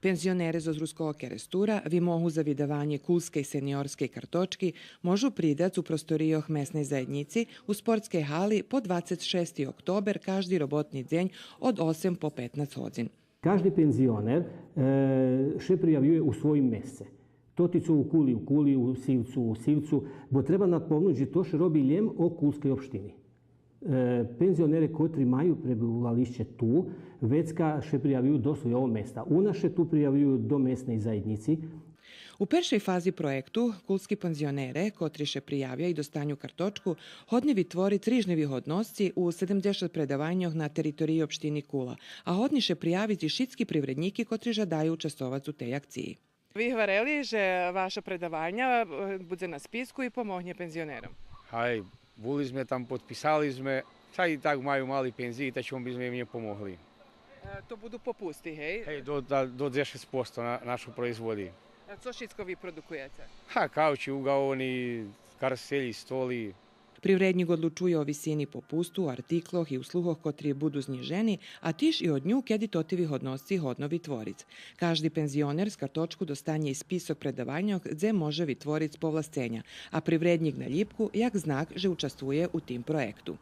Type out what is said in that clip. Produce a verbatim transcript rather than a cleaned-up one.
Пензионере зоз Руского Керестура вимогу за видаванє кулскей сениорскей карточки можу придац у просторийох месней заєднїци у спортскей гали по двацец шести октобер кажди роботни дзень од осем по петнац годзин. Кажди пензионер е, ше приявює у своїм месце. Тоти цо у Кули, у Кули, у Сивцу, у Сивцу, бо треба надпомнуц же то ше роби лєм о Кулскей општини. Е, пензионере котри маю пребивалище ту, вецка ше приявюю до свойого места. У нас ше ту приявюю до месней заєднїци. У першей фази проєкту кулски пензионере, котри ше приявя и достаню карточку, годни витвориц рижни вигодносци у седемдзешат предаваньох на териториї општини Кула, а годни ше приявиц и шицки привреднїки котри жадаю участвовац у тей акциї. Ви гварели же ваша предаваня е, будзе на списку и помогнє пензионером. Гей, були зме там, подписали зме, та и так маю мали пензиї, та чому би зме им нє помогли? Е, То буду попусти, гей? Гей, до, да, до дзешец посто на, нашо производи. А цо шицко ви продукуєце? Ха, кавчи, угаони, карселї, столи. Привреднїк одлучує о висини попусту, артиклох и услугох котри буду знїжени, а тиж и о дню кеди тоти вигодносци годно витвориц. Кажди пензионер з карточку достанє и список предаваньох дзе може витвориц повласценя, а привреднїк налїпку як знак же участвує у тим проєкту.